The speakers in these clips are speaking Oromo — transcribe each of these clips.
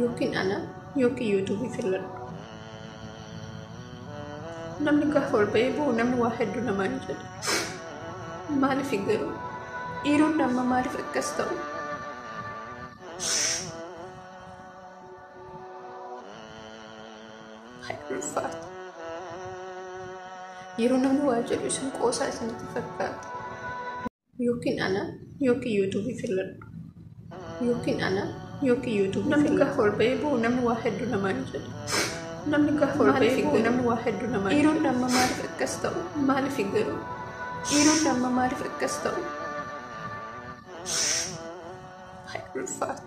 Yookiin ana yookiin yuutuubii filadhu. Namni gaafa ol ba'ee bu'u namni waa hedduu namaan jedha. Maaliif garuu? Dhiironni amma maaliif akkas ta'u? Baay'ee ulfaata. Yeroo namni waa jedhu isin qoosaa isinitti fakkaata. Yookiin ana yookiin yuutuubii filadhu. Yookiin ana yookiin yuutuubii Namni gaafa ol ba'ee bu'u namni waa hedduu namaan jedha. Namni gaafa ol ba'ee bu'u namni waa hedduu namaan jedha. Dhiironni amma maaliif akkas ta'u? Maaliif garuu? Dhiironni amma maaliif akkas ta'u? Baay'ee ulfaata.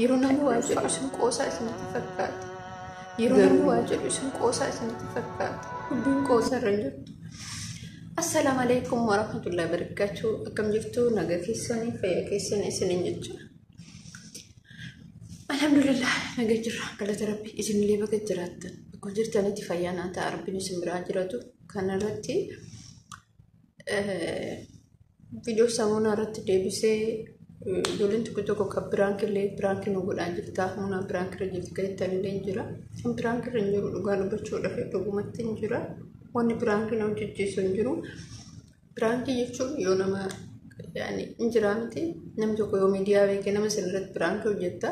Yeroo namni waa jedhu isin qoosaa isinitti fakkaata. Yeroo namni waa jedhu isin qoosaa isinitti fakkaata. Dubbiin qoosaa irra hin jirtu. Assalaamu alaikum warahmatullahi wabarakatuh. Akkam jirtu nagaa keessanii fayyaa keessanii isiniin jecha. Alhamdulillah nagaa jirra galata rabbi isinillee bakka jiraattan bakka jirtanitti fayyaa naa ta'a rabbiin isin biraa jiratu kanarratti viidiyoo samuunaa irratti deebisee ijoolleen tokko tokko kan biraankillee biraankii nu godhaa jirta humna biraankirra jirti kan jettanillee hin jira. Kan biraankirra hin jiru dhugaa dubbachuudhaaf dhugumatti hin jira. Wanni biraankii na hojjechiisu hin jiru. Biraankii jechuun yoo nama yaani hin jiraa miti namni tokko yoo miidiyaa beekee nama sana irratti biraankii hojjetta.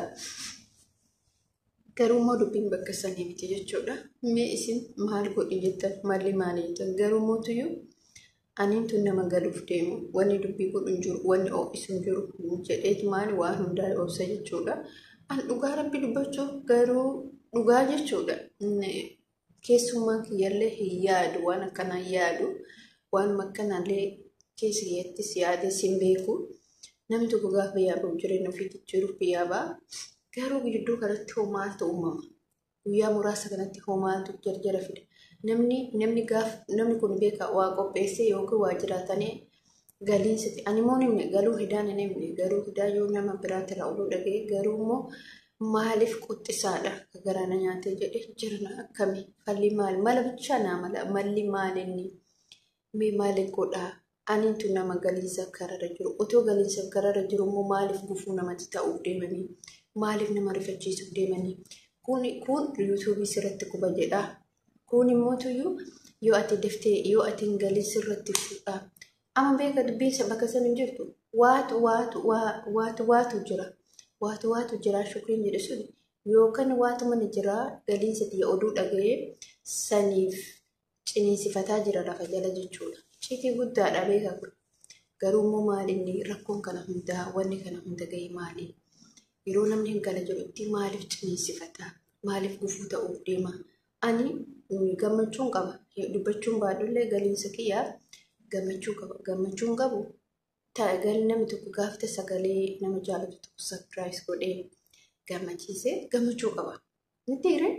Garuu immoo dubbiin bakka sanii miti jechuudha. Mee isin maal godhi jettan malli maali jettan garuu mootuyyuu aniin tun nama galuuf deemu wanni dubbii godhu hin jiru wanni ho'isu hin jiru jedheetu maali waan hundaa obsa jechuudha. An dhugaa rabbi dubbachuuf garuu dhugaa jechuudha. Keessummaan kiyyallee hin yaadu waan akkanaa hin yaadu waanuma akkanaallee keessa kiyyattis yaadee sin beeku. Namni tokko gaafa biyyaa bahu jireenya ofii jijjiiruuf biyyaa ba'a. Garuu gidduu kanatti hoo maaltu uumama? Guyyaa muraasa kanatti hoo maaltu jarjara fida? Namni namni gaaf namni kun beeka waa qopheessee yookiin waa jiraatanii galiin sitti ani immoo hin himne galuu hidaan hin himne garuu hidaa yoo nama biraatti irraa oduu dhaga'e garuu immoo maaliif quxxisaadha ka garaa na nyaatee jedhe jirna akkami falli maali mala bichaa naa mala malli maali inni mee maali godhaa aniintu nama galiinsa kararra jiru otoo galiinsa kararra jiru immoo maaliif gufuu namatti ta'uuf deemanii maaliif nama rifachiisuuf deemanii kun kun yuutuubii sirratti quba jedha kun immoo tuyyuu yoo ati daftee yoo ati hin galin sirratti fuudha amma beeka dubbiin bakka san hin jirtu waatu waatu waatu waatu jira waatu waatu jira shukriin jedhe sun yookaan waatu mana jira galiinsa tiyya oduu dhaga'ee saniif ciniinsifataa jira lafa jala jechuudha. Icciitii guddaadha beeka kun. Garuu immoo maali inni rakkoon kana hundaa wanni kana hunda ga'e maali? Yeroo namni hin gala jedhutti maaliif ciniinsifata? Maaliif gufuu ta'uuf deema? Ani gammachuun qaba. Dubbachuun baadhullee galiinsa kiyyaaf gammachuu qaba. Gammachuun qabu gal namni tokko gaafta sagalee nama jaalatu tokko sapiraayis godhee gammachiisee gammachuu qaba. Mitiire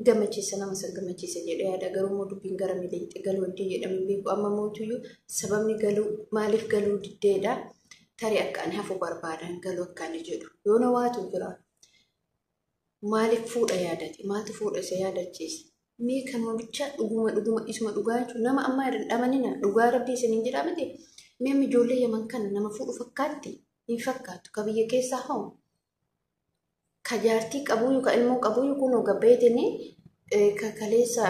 gammachiisa nama san gammachiisa jedhee yaada garuu immoo dubbiin gara miidhagte galuu iddoo jedhamee beeku amma mootuyyuu sababni galuu maaliif galuu diddeedha tarii akka ani hafu barbaadan galuu akka ani jedhu yoo na waatu jira maaliif fuudha yaadate maaltu fuudha isa yaadachiisa mee kanuma bichaa dhuguma dhuguma isuma dhugaa jechuun nama ammaa irra dhamanina dhugaa rabbii isiniin jedhaa miti mee amma ijoollee yaman kana nama fuudhu fakkaatti hin fakkaattu ka biyya keessaa hoo ka jaartii qabuuyyu ka ilmoo qabuuyyu kunoo gabbeetini ka kaleessa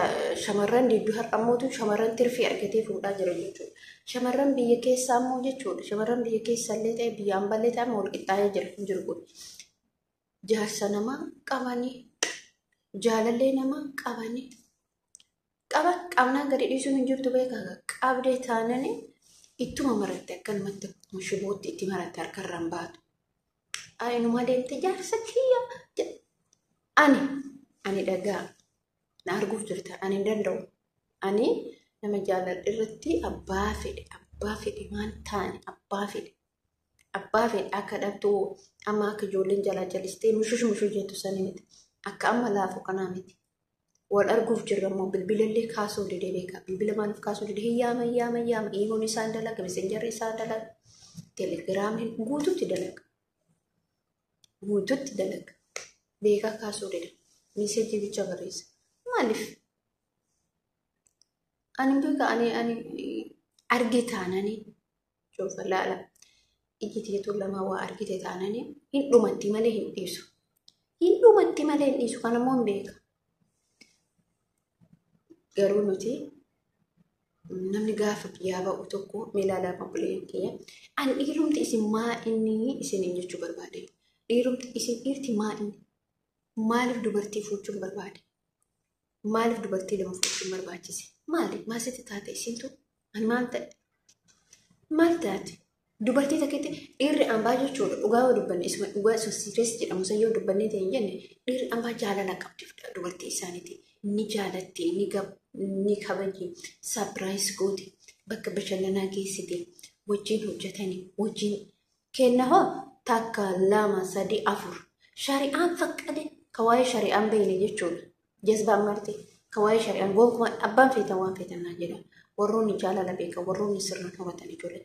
shamarran diddu har'a mootu shamarran tirfii argatee fuudhaa jira jechuudha. Shamarran biyya keessaa immoo jechuudha. Shamarran biyya keessaa illee ta'e biyya amballee ta'e wal qixxaa'ee jira hin jiru kun. Jaarsa namaa qabanii jaalallee namaa qabanii qaba qabnaan gadi dhiisuun hin jirtu beekaa qabdee taananii ittuma maratte akkanumatti shibootti itti maratte harkarraan baatu. Ayinuma deemte jaarsa kiyya ani ani dhagaa na arguuf jirta ani hin danda'u ani nama jaaladhu irratti abbaa fedhe abbaa fedhe waan taane abbaa fedhe abbaa fedhe akka dhabtuu amma akka ijoolleen jalaa jalistee mushush mushush jettu sanii miti akka amma laafu kanaa miti wal arguuf jirra immoo bilbilallee kaasuu dide beeka bilbila maaliif kaasuu dide hin yaama hin yaama hin yaama iimoon isaan dalaga mesenjarri isaan dalaga telegiraamiin guututti dalaga guututti dalaga beekaa kaasuu dida meseejii bicha barreessa maaliif ani beeka ani ani arge taananii cufa laala. Iji tiituu lama waa argite taananii hin dhumatti malee hin dhiisu. Hin dhumatti malee hin dhiisu. Kana immoo hin beeka. Garuu nuti namni gaafa biyyaa ba'u tokko meelaalaa qulqulleeyyan kiyya. Ani dhiirumti isin maa inni isiniin jechuu barbaade. Dhiirumti isin dhiirti maa inni? Maaliif dubartii fuuchuun barbaade? Maaliif dubartii lama fuuchuun barbaachise? Maali? Maal sitti taate isintu? Ani maal ta'e? Maal taate? Dubartii takkitti dhiirri ambaa jechuudha. Dhugaa yoo dubbanne isuma dhugaa isuma sirees jedhamu san yoo dubbannee ta'e hin jenne dhiirri ambaa jaalala qabdi dubartii isaaniiti. Ni jaalatti, ni kabaji, surprise gooti, bakka bashannanaa geessite, wajjin hojjetanii, wajjin kenna hoo takka lama sadi afur. Shari'aan faqqade ka waa'ee shari'aan beekne jechuudha. Jazbaan marte ka waa'ee shari'aan gonkumaa abbaan feetan waan feetan naa jedha. Warroonni jaalala beekan warroonni sirnaan horatan ijoollee.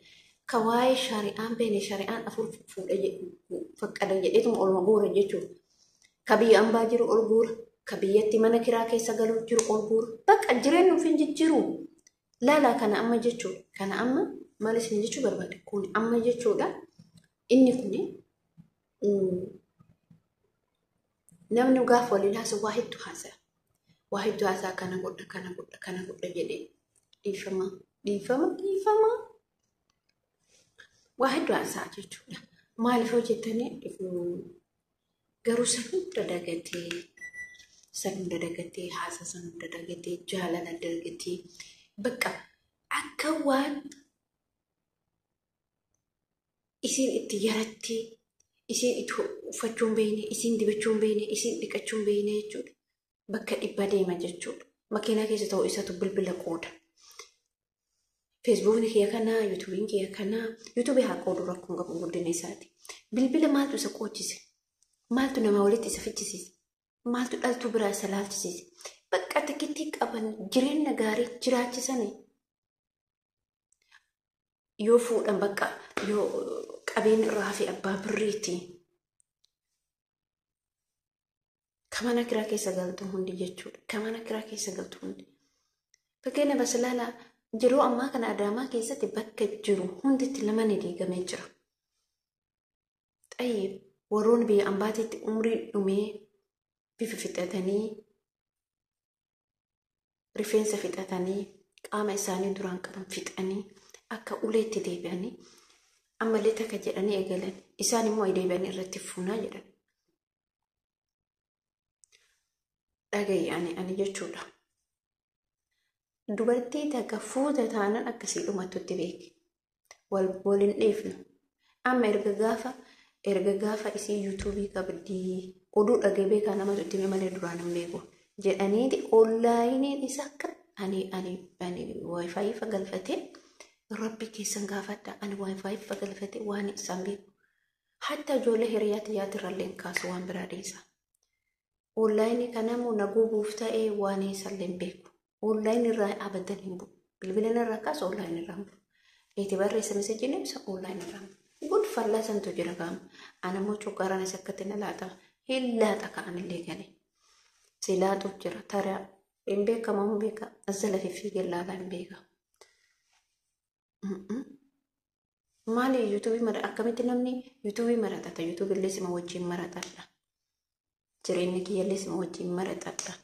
Ka waa'ee shari'aan beekne shari'aan afur fuudhe faqqada jedheetuma olma guura jechuudha. Ka biyya ambaa jiru ol guura. Ka biyyatti mana kiraa keessa galuu jiru ol guura. Bakka jireenya ofiin jijjiiru. Laalaa kana amma jechuudha. Kana amma maal isin jechuu barbaade? Kun amma jechuudha. Inni kuni namni gaafa waliin haasa'u waa hedduu haasa'a. Waa hedduu haasa'a kana godha kana godha kana godha jedhee dhiifama dhiifama dhiifama. Waa hedduu haasa'a jechuudha. Maaliif hojjettanii garuu san hunda dagatee san hunda dagatee haasa san hunda dagatee jaalala dagatee bakka akka waan isiin itti yarattee isiin itti uffachuu hin beekne isiin dibachuu hin beekne isiin dhiqachuu hin beekne jechuudha. Bakka dhibba deema jechuudha. Makiinaa keessa ta'uu isaatu bilbila qooda. Feesbuukni kiyya kanaa, yuutuubiin kiyya kanaa, yuutuubii haa qoodu rakkoon qabu guddina isaati. Bilbila maaltu isa qoochise? Maaltu nama walitti isa fichisiise? Maaltu dhaltuu biraa isa laalchisiise? Bakka takkitti qaban jireenya gaarii jiraachisanii. Yoo fuudhan bakka yoo qabeenya irraa hafe abbaa birriiti. Ka mana kiraa keessa galtu hundi jechuudha. Ka mana kiraa keessa galtu hundi. Fakkeenya basilaalaa yeroo ammaa kana Adaamaa keessatti bakka jiru hunditti lama ni diigamee jira. Xayyib warroonni biyya ambaatiitti umriin dhumee bifa fixatanii rifeensa fixatanii qaama isaanii duraan qaban fixanii akka uleetti deebi'anii ammallee takka jedhanii eegalan isaan immoo deebi'anii irratti fuunaa jedhan. Dhaga'i ani jechuudha. Dubartii takka fuuta taanaan akkasii dhumattutti beeki. Waliin dhiifnu. Amma erga gaafa isii yuutuubii qabdii oduu dhagee beekaa namatu itti hime malee duraan hin beeku jedhaniiti onlaayiniin isa akka ani ani ani waayifaayi fagalfatee rabbi keessan gaafadha ani waayifaayi fagalfatee waan isaan beeku. Hatta ijoollee hiriyaa tiyyaatirrallee hin kaasu waan biraa dhiisa. Onlaayinii kanammoo naguubuuf ta'ee waan isallee hin beeku. Onlaayinii irraa abadan hin bu'u. Bilbila irraa kaasu onlaayinii irraa hin bu'u. Itti barreessa meseejiin ibsa onlaayinii irraa hin bu'u. Gud fallaa santu jira qaama. Ana immoo coggaaraan isa akkatti na laatama. Hin laaxa ka'anillee galee. Si laaxuuf jira. Taraa hin beekamu hin beeka. As jala fiffiigee laalaa hin beeka. Maali yuutuubii mara akkamitti namni yuutuubii maratata yuutuubii illee sima wajjin maratadha. Jireenya kiyyallee sima wajjin maratadha.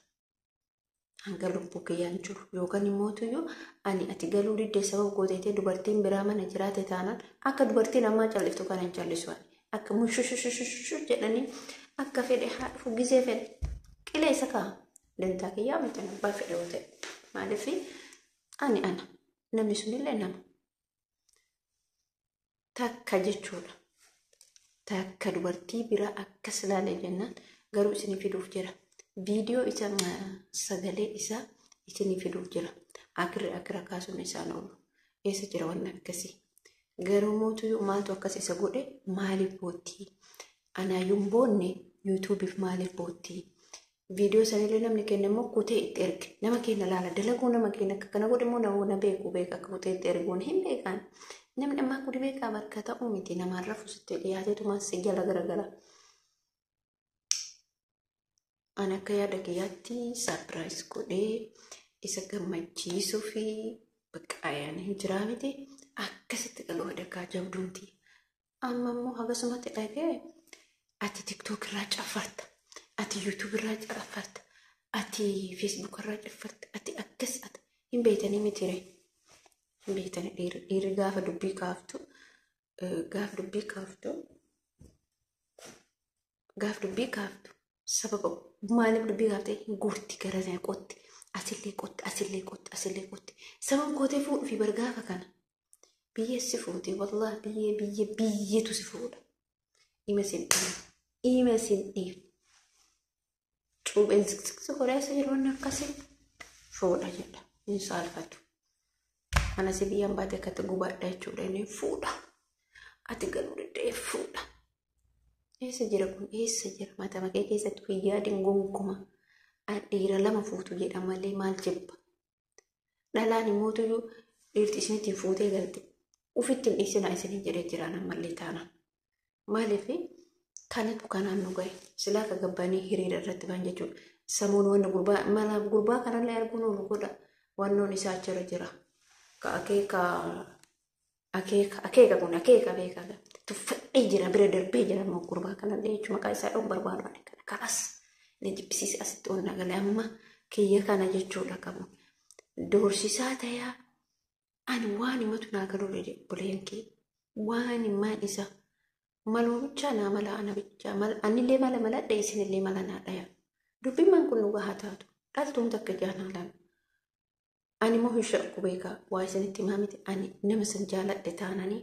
Hanga lubbuu kiyyaan jiru yookaan immoo tuyyuu ani ati galuu diddee sababa gooteetee dubartiin biraa mana jiraate taanaan akka dubartiin ammaa calliftu kana hin callisu ani. Akka mushushushushushu jedhanii akka fedhe haa dhufu gizee fedhe qilee isa ka'a. Dantaa kiyyaa miti abbaa fedhe yoo ta'e. Maaliif ani ana namni sunillee nama. Takka jechuudha. Takka dubartii biraa akkas ilaale jennaan garuu isinii fiduuf jira. Viidiyoo isa sagalee isaa isinii fiduuf jira. Akirri akira kaasuun isaan oolu. Eessa jira wanni akkasii? Garuu mootuyyuu maaltu akkas isa godhe maaliif boottii? Anaayyuu hin boonne yuutuubiif maaliif boottii? Viidiyoo sanillee namni kenna immoo kutee itti erge. Nama kenna laala dalaguu nama kenna akka kana godhe immoo nama beeku beeka akka kutee itti erguun hin beekan. Namni ammaa kuni beekaa bakka ta'uu miti namaan rafu sitti dhiyaateetuma si jala garagala. Ani akka yaada kiyyaatti sarpiraayiz godhee isa gammachiisuu fi bakka ayyaana hin jiraa miti akkasitti galuu dakaa jabduunti. Amma immoo hagasumatti dhagee ati TikTok irraa caffarta, ati YouTube irraa caffarta, ati Facebook irraa caffarta, ati akkas ati hin beektanii mitiree. Hin beektanii dhiirri gaafa dubbii kaaftu gaafa dubbii kaaftu gaafa dubbii kaaftu sababa maaliif dubbii kaaftee hin guurti gara sana qotti asillee qotti asillee qotti asillee qotti sababa gootee fuudhu fi bargaafa kana biyya si fuute wallahi biyya biyya biyyeetu si fuudha. Ima sin dhiifne ima sin dhiifne cuupheen siqsiqsi godhee isa yeroo inni akkasii fuudha jedha hin saalfatu. Mana si biyyaan baate akkatti gubaadha jechuudha inni fuudha. Ati galuu danda'e fuudha. Eessa jira kun eessa jira mata makee keessatti guyyaa gonkumaa dhiira lama fuutu jedha malee maal jibba. Dhalaan immoo tuyyuu dhiirti isinitti fuutee galte ufitti hin dhiisinaa isiniin jedhee jiraan ammallee taana. Maaliif kanatu kanaan nu gahe silaa ka gabbanii hiriira irratti ba'an jechuudha. Samuun wanni gurbaa mala gurbaa kanallee arguun oolu godha wannoon isaa achirra jira. Ka akeeka akeeka akeeka kun akeeka beekaa tuffadhee jira bira darbee jira immoo gurbaa kanallee jechuudha maqaa isaa dhoon barbaadu ani kana kanas ni jibbisiise asitti onna galee amma kiyya kana jechuudha qabu. Doorsisaa tayaa ani waan himatu naa galuu dide buleen kee waan himaan isa maluma bichaa naa mala ana bichaa mala anillee mala maladha isinillee mala naa dhaya. Dubbiin man kun dhugaa haa taatu dhaltuun takka jaanaa lama. Ani immoo hin shakku beekaa waa isinitti himaa miti ani nama san jaaladhe taananii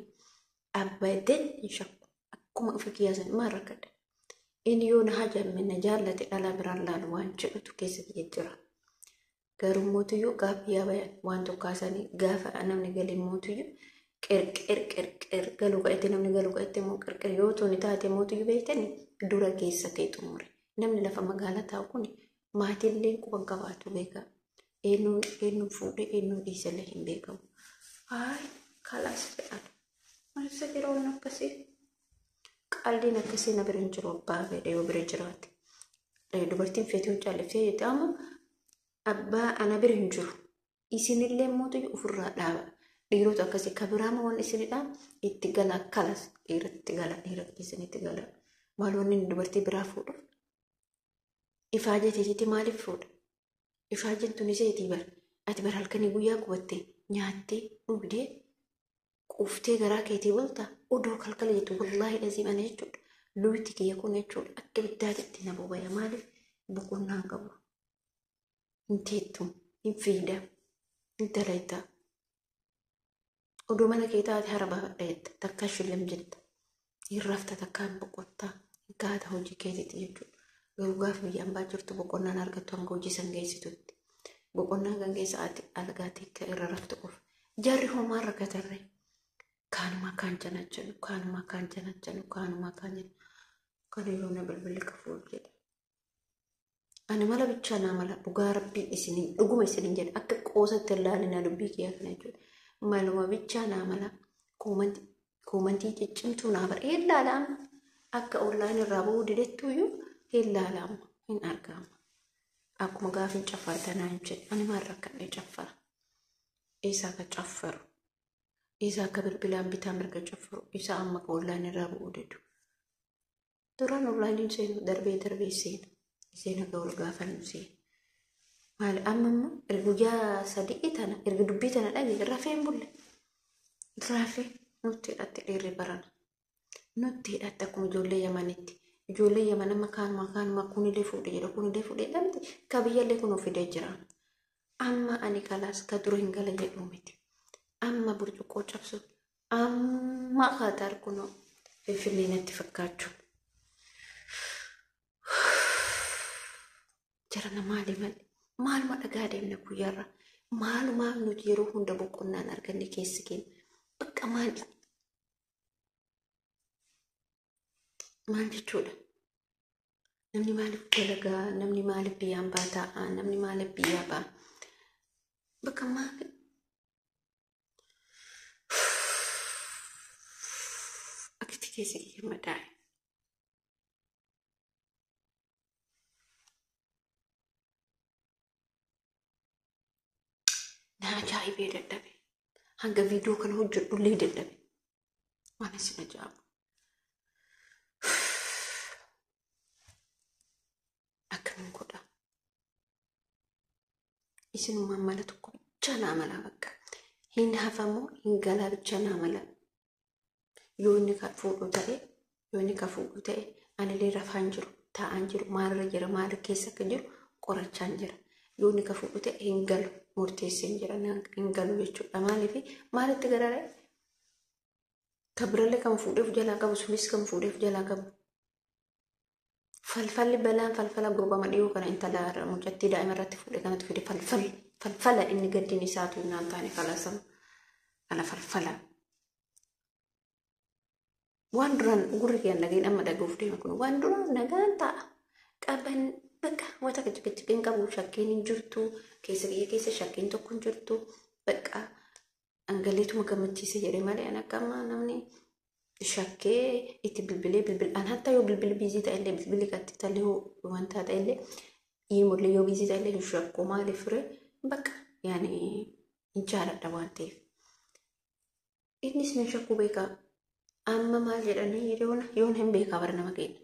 abadan hin shakku akkuma ofi kiyyaa maal rakkadha. Inni yoo na hajame na jaallate dhalaa biraan laalu waan jedhutu keessa kiyya jira. Garuu mootuyyuu gaafa yaa bayan waan tokkaasanii gaafa namni galee mootuyyuu qirqir qirqir galuu ka'etti namni galuu ka'etti immoo qirqir yoo tuni taate mootuyyuu beektani dura keessa kee xumure. Namni lafa magaalaa taa'u kun maatiillee quban qabaatu beekaa. Eenyuun eenyuun fuudhee eenyuun dhiisellee hin beekamu. Hayi kalaas jedhan. Maal jira waan akkasii? Qalliin akkasii na bira hin jiru abbaa fedhe yoo bira jiraate. Dubartiin feetee calliftee jette amma abbaa ana bira hin jiru. Isinillee mootu ofirraa dhaaba. Dhiirota akkasii kabiraama waan isinidha itti gala kalas dhiiratti gala dhiira keessanitti gala. Maal wanni dubartii biraa fuudhu? Ifaajee teetitti maaliif fuudha? Ifaajeen tun iseetii bar. Ati bar halkanii guyyaa gubattee nyaattee dhugdee quuftee garaa keetii bulta odoo kalkala jettu wallaahi dhaziim ana jechuudha. Luyti kiyya kun jechuudha akka ibiddaatitti na bobaya maaliif boqonnaa hin qabu. Hin teettu, hin fiida, hin dalayta. Odoo mana kee taate hara baafadha jetta takkaa shillam jetta. Hin rafta takkaa hin boqottaa hin kaata hojii keetiitti jechuudha. Garuu gaafa biyya ambaa jirtu boqonnaan argattu hanga hojii san geessitutti. Boqonnaan kan keessa ati algaa teekka irra raftu qofa. Jarri homaa rakkatarree. Kaanuma kaan janajjanu kaanuma kaan janajjanu kaanuma kaan janajjanu. Kana yoo na bilbilli kafuuf jedha. Ani mala bichaa naa mala dhugaa rabbiin isiniin dhuguma isiniin jedha akka qoosatti hin laalinaa dubbii kiyyaa kana jechuudha. Maluma bichaa naa mala koomantii ciccimtuu naa bara hin laalaama akka onlaayinii irraa bu'uu didettuuyyuu hin laalaama hin argama. Akkuma gaafin caffarta naan jedhe ani maal rakkadhee caffara. Eessa akka caffaru? Eessa akka bilbilaan bitaa mirga caffaru? Isa amma ka onlaayinii irraa bu'uu didu. Duraan onlaayiniin seenu darbee darbee seena. Seena ga ol gaafannu seena. Maali amma immoo erga guyyaa sadii tana erga dubbii tana dhage rafee hin bulle. Rafee nutti hidhatte dhiirri barana. Nutti hidhatte akkuma ijoollee Yamanitti. Ijoollee Yaman amma kaanuma kaanuma kunillee fuudhe jedha kunillee fuudhe jedhamti ka biyyallee kunuu fidee jira. Amma ani kalaas ka dura hin gala jedhu miti. Amma burcuqqoo cabsu amma Qatar kunoo Finfinnee natti fakkaachuu. Jarana maali malee maaluma dhagaa deemna guyyaarra maalumaaf nuti yeroo hunda boqonnaan arganne keessi keenya bakka maali maal jechuudha namni maaliif dalagaa namni maaliif biyyaan baa taa'a namni maaliif biyyaa ba'a bakka maali akkatti keessi kiyya madaa'e. Na ajaa'ibee dadhabe. Hanga viidiyoo kana hojjedhullee dadhabe. Waan isin ajaa'ibu. Akkamiin godha? Isinumaan mala tokko bichaa naa mala bakka. Hin hafamoo hin galaa bichaa naa mala. Yoo inni ka fuudhu ta'e, yoo inni ka fuudhu ta'e, anillee rafaan jiru, taa'aan jiru, maalirra jira, maal keessa akka jiru qorachaan jira. Yoo inni ka fuudhu ta'e hin galu, murteessee hin jira, hin galu jechuudha. Maaliif maalitti gararee? Ka birallee kan fuudheef jalaa qabu, sunis kan fuudheef jalaa qabu. Falfalli balaan falfala gurbama dhiyoo kana intala mucattii daa'ima irratti fuudhe kanatti fide falfal falfala inni gaddiin isaatu naan taane kalasama kana falfala. Waan duraan gurri kiyyan dhagahin amma dhagahuuf deema kun waan duraan nagaan ta'a. Qaban bakka wanta kachikichikin hin qabu, shakkiin hin jirtu, keessa biyya keessa shakkiin tokko hin jirtu, bakka angaleetuma gammachiise jedhee malee an akka amma namni shakkee itti bilbilee bilbil an hatta yoo bilbilli biizii ta'e illee, bilbilli katti talee wanta ta'e illee, iimollee yoo biizii ta'e illee hin shakku. Maaliif ture bakka yaani hin jaaladha waan ta'eef. Innis na shakkuu beekaa. Amma maal jedhanii yoona yoona hin beekaa bara nama keenya.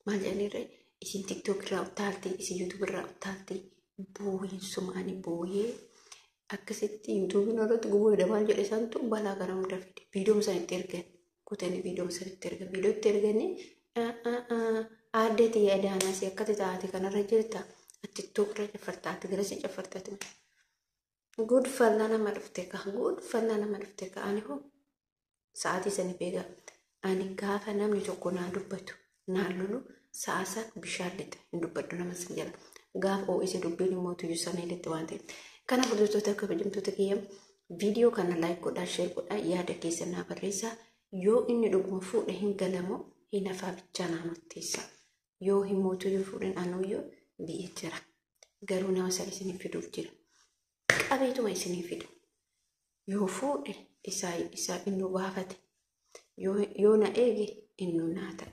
Maal jedhanii irra isin TikTok irraa utaalti, isin YouTube irraa utaalti, boo'insuma ani boo'ee akkasitti YouTube'n irratti gubuu maal jedhe isaantu balaa kana hunda fide. Viidiyoon isaan itti ergan kutanii viidiyoon isaan itti ergan viidiyoo itti erganii aaddee tiyya edaanaa si akkati taate kanarra jirta, TikTok irra caffarta, ati garasi caffarta ati. Gud fallaa nama dhufte ka, gud fallaa nama dhufte ka. Ani hoo sa'aatii sani beekaa, ani gaafa namni tokko naa dubbatu naa lolu sa'a san bishaan lixa, hin dubbadhu nama san jala. Gaafa ho'ise dubbiin immoo tuyyuu samii lixxe waan ta'eef. Kanaaf hordoftoota kabajamtoota kiyya, viidiyoo kana like godhaa, share godhaa, yaada keessa naa barreessaa. Yoo inni dhuguma fuudhe hin galamoo hin hafaa bichaa naa murteessa. Yoo hin mootuyyuu fuudhin anuyyuu biyya jira. Garuu nama san isinii fiduuf jira. Qabeetuma isinii fida. Yoo fuudhe isaa isaa innuu baafate. Yoo na eege innuu naa ta'e.